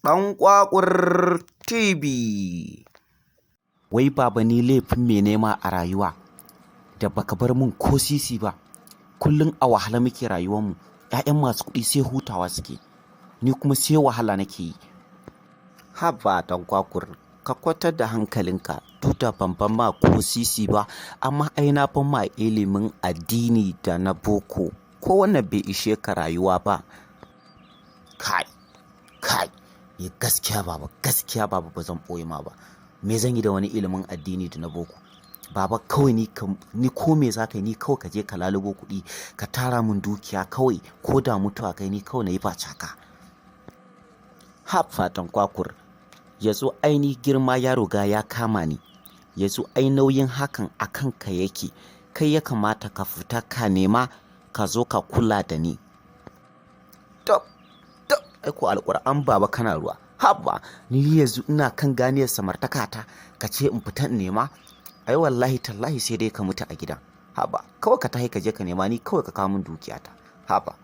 Ɗan Kwakwur TV. Wai baba, ni laifin me nema a rayuwa da baka bar mun ko sisi ba? Kullum a wahala muke rayuwarmu. 'Ya'yan masu kuɗi sai hutawa suke, ni kuma sai wahala nake yi. Haba Ɗan Kwakwur, ka kwantar da hankalinka. Duk da ban ban ma ko sisi ba, amma ai na ban ma ilimin addini da na boko. Ko wannan bai ishe ka rayuwa ba? Kai, kai, ni gaskiya baba, gaskiya baba, ba zan ɓoye ma ba. Me zan yi da wani ilimin addini da na boko? Baba, kawai ni ko me za ka yi, ni kawai ka je ka lalubo kuɗi ka tara mun dukiya kawai, ko da mutuwa kai ni kawai na yi facaka. Haba Ɗan Kwakwur, yanzu ai ni girma ya riga ya kama ni. Yanzu ai nauyin hakan a kanka yake. Kai ya kamata ka fita ka nema, ka zo ka kula da ni. Tab, tab, ai ko alƙur'an baba kana ruwa. Haba, ni yanzu ina kan ganiyar samartakata ka ce in fita in nema? Ai wallahi tallahi sai dai ka mutu a gida. Haba, kawai ka tashi ka je ka nema, ni kawai ka kawo min dukiyata. Haba.